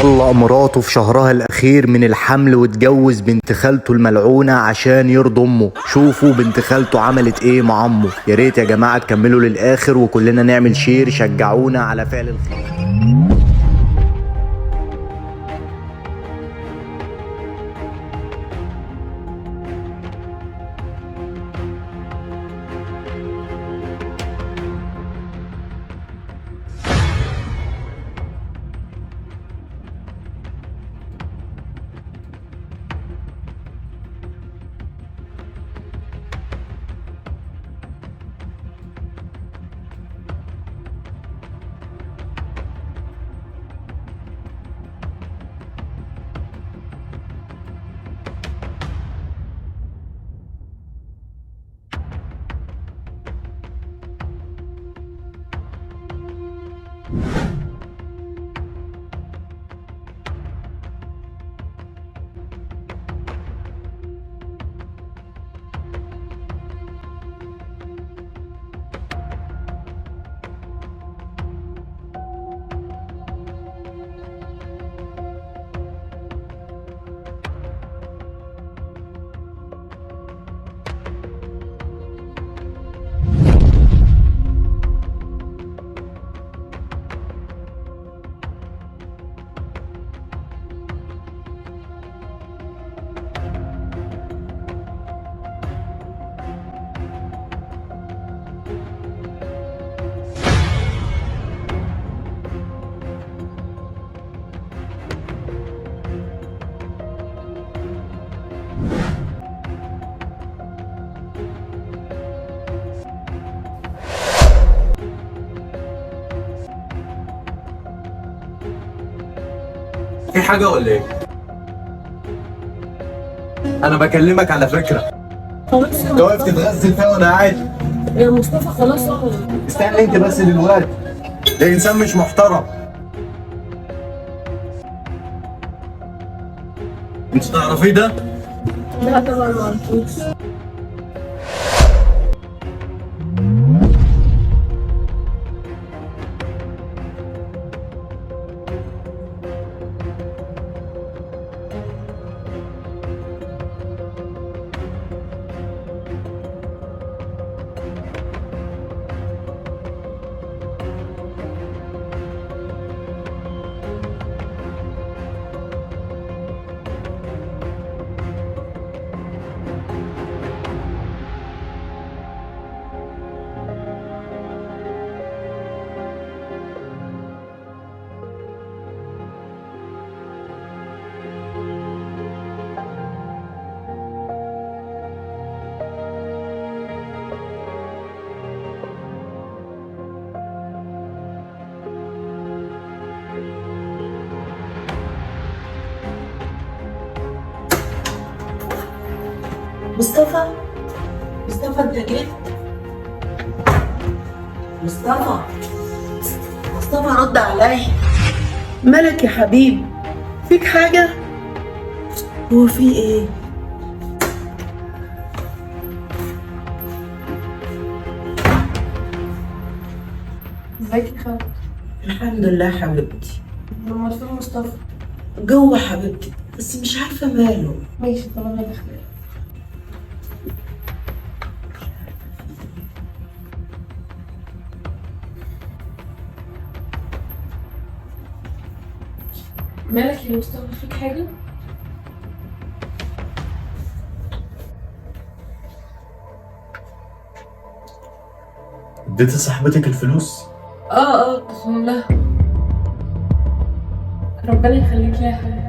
طلق مراته في شهرها الأخير من الحمل واتجوز بنت خالته الملعونة عشان يرضي أمه. شوفوا بنت خالته عملت إيه مع أمه. يا ريت يا جماعة تكملوا للآخر وكلنا نعمل share، شجعونا على فعل الخير. في حاجة ولا ايه؟ أنا بكلمك على فكرة. خلاص. أنت واقف تتغزل فيها وأنا قاعد. يا مصطفى خلاص اقعد. استنى أنت بس دلوقتي. ده إنسان مش محترم. أنت تعرفيه ده؟ لا طبعا ما اعرفوش. مصطفى، مصطفى انت جيت؟ مصطفى، مصطفى رد عليا. مالك يا حبيبي؟ فيك حاجة؟ هو في ايه؟ ازيك يا خالد؟ الحمد لله حبيبتي. لما فين مصطفى؟ جوه حبيبتي، بس مش عارفة ماله. ماشي طب انا داخله. مالك يا مصطفى، فيك حاجة؟ اديتي صاحبتك الفلوس؟ اه اديتهم لها. ربنا يخليك ليا يا حبيبي.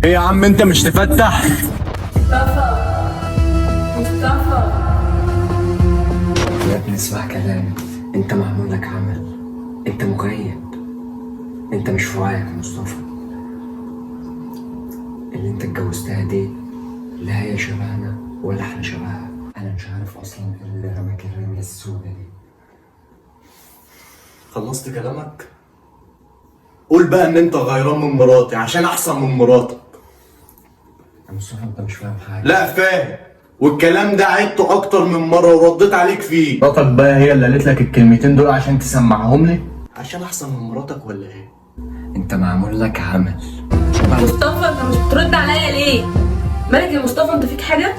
ايه يا عم انت مش تفتح؟ مصطفى، مصطفى. يا ابني اسمع كلامي، انت معمول لك عمل، انت مغيب، انت مش في وعيك يا مصطفى. اللي انت اتجوزتها دي لا هي شبهنا ولا احنا شبهها. انا مش عارف اصلا ايه اللي رماك الرمية السودة دي. خلصت كلامك؟ قول بقى ان انت غيران من مراتي عشان احسن من مراتك. يا مصطفى انت مش فاهم حاجة. لا فاهم، والكلام ده عدته اكتر من مرة ورديت عليك فيه. مراتك بقى هي اللي قالت لك الكلمتين دول عشان تسمعهم لي؟ عشان احسن من مراتك ولا ايه؟ انت معمول لك عمل. مصطفى انت مش بترد عليا ليه؟ مالك يا مصطفى، انت فيك حاجة؟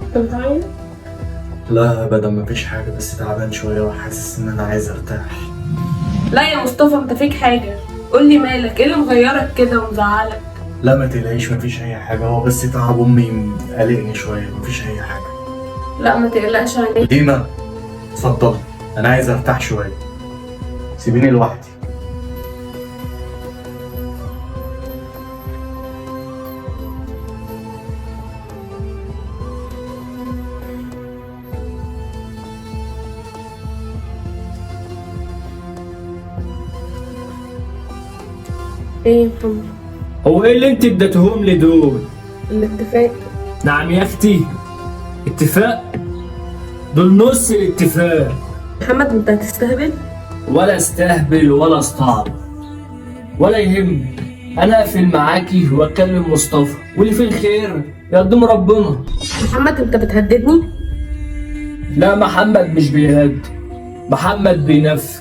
انت بتعيط؟ لا ابدا مفيش حاجة، بس تعبان شوية وحاسس ان انا عايز ارتاح. لا يا مصطفى انت فيك حاجة، قول لي مالك، ايه اللي مغيرك كده ومزعلك؟ لا ما تقلقيش مفيش اي حاجة، هو بس تعب امي قلقني شوية، مفيش اي حاجة. لا ما تقلقش عليك. ديما اتفضلي، انا عايز ارتاح شوية، سيبيني لوحدي. ايه يا محمد؟ هو ايه اللي انت اديتهم لي دول؟ الاتفاق. نعم يا اختي، اتفاق؟ دول نص الاتفاق. محمد انت هتستهبل؟ ولا استهبل ولا استعبط ولا يهم، انا اقفل معاكي واتكلم مصطفى، واللي فيه الخير يقدم ربنا. محمد انت بتهددني؟ لا محمد مش بيهدد، محمد بينفذ،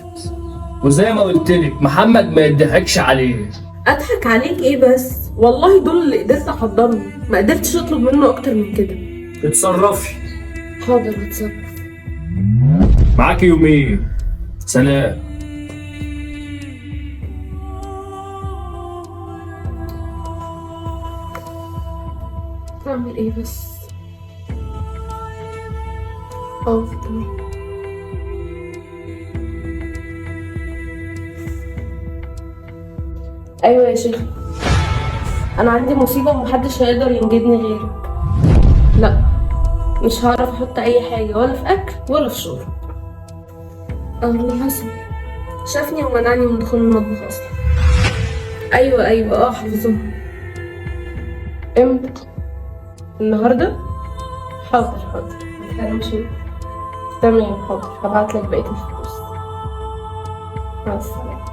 وزي ما قلت لك محمد ما يضحكش عليه. اضحك عليك ايه بس؟ والله دول اللي قدرت احضرهم، ما قدرتش اطلب منه اكتر من كده. اتصرفي. حاضر هتصرف. معاكي يومين. سلام. اعمل ايه بس؟ تمام. ايوه يا شيخ، انا عندي مصيبة ومحدش هيقدر ينجدني غيرك. لا مش هعرف احط اي حاجة، ولا في اكل ولا في شرب. اللي حصل شافني ومنعني من دخول المطبخ اصلا. ايوه حافظوها. امتى؟ النهارده؟ حاضر متحرمش. تمام حاضر، هبعتلك بقية الفلوس. مع السلامة.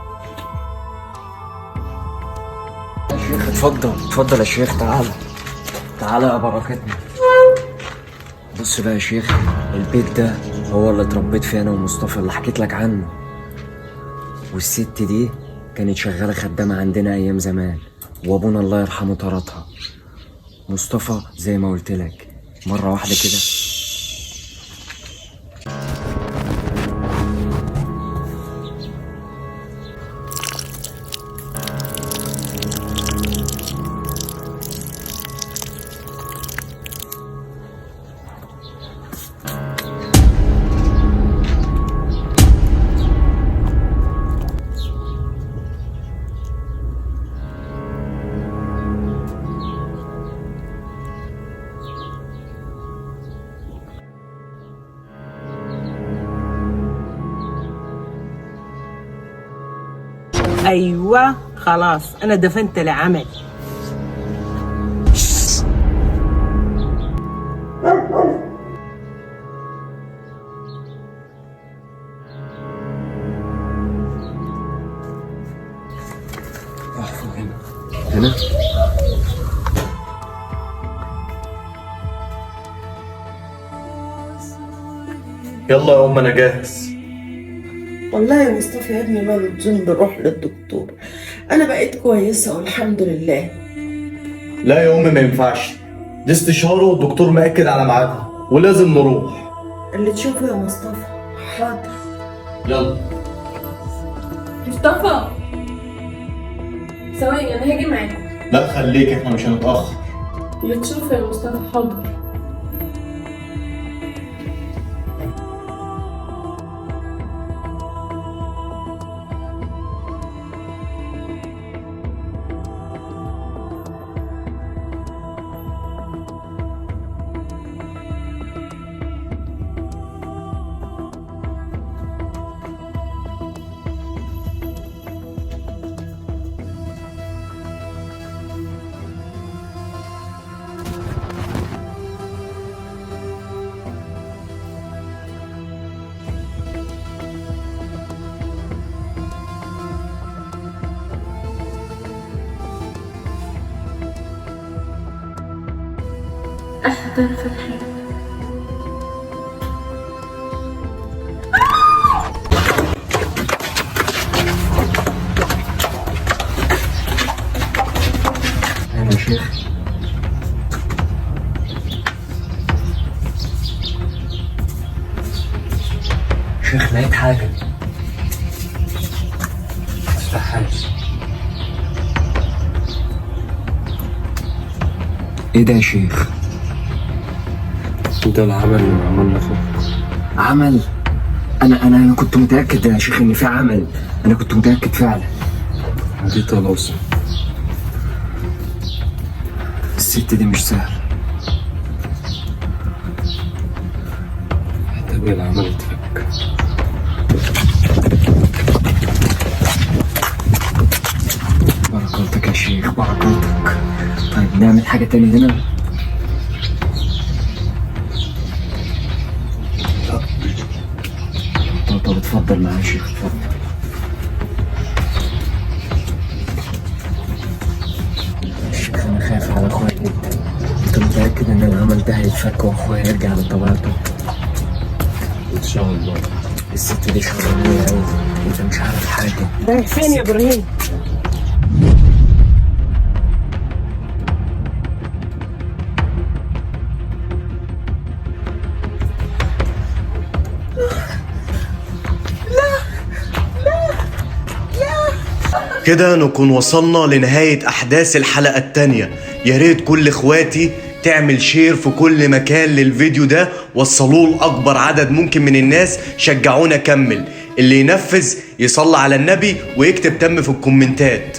يا شيخ اتفضل اتفضل يا شيخ، تعالى تعالى يا بركتنا. بص بقى يا شيخ، البيت ده هو اللي اتربيت فيه انا ومصطفى اللي حكيت لك عنه، والست دي كانت شغالة خدامه عندنا ايام زمان، وابونا الله يرحمه طردها. مصطفى زي ما قلت لك مرة واحدة كده. ايوه خلاص انا دفنت العمل. احفر هنا هنا. يلا يا ام انا جاهز. والله يا مصطفى يا ابني ما لزوم نروح للدكتور، انا بقيت كويسة والحمد لله. لا يا ام ما ينفعش، دي استشاره والدكتور مأكد على ميعادها ولازم نروح. اللي تشوفه يا مصطفى. حاضر. يلا مصطفى ثواني انا هاجي معاك. لا خليك، احنا مش هنتأخر. اللي تشوفه يا مصطفى. حاضر. احضر فتحي. انا يا شيخ شيخ لقيت حاجة. متفتحهاش. ايه ده يا شيخ؟ ده العمل اللي معمول لاخوك. عمل؟ انا انا انا كنت متأكد يا شيخ ان في عمل، انا كنت متأكد فعلا. دي طلاسم. الست دي مش سهلة. محتاج العمل يتفك. بركاتك يا شيخ، بركاتك. طيب نعمل حاجة تاني هنا؟ لا. طب اتفضل معايا يا شيخ، اتفضل. الشيخ انا خايف على اخويا جدا. انت متأكد ان العمل ده هيتفك واخويا يرجع لطبيعته؟ ان شاء الله. الست دي شرانية أوي، انت مش عارف حاجة. رايح فين يا ابراهيم؟ كده نكون وصلنا لنهاية أحداث الحلقة التانية. يا ريت كل إخواتي تعمل share في كل مكان للفيديو ده، وصلوه لأكبر عدد ممكن من الناس، شجعونا كمل. اللي ينفذ يصلي على النبي ويكتب تم في الكومنتات.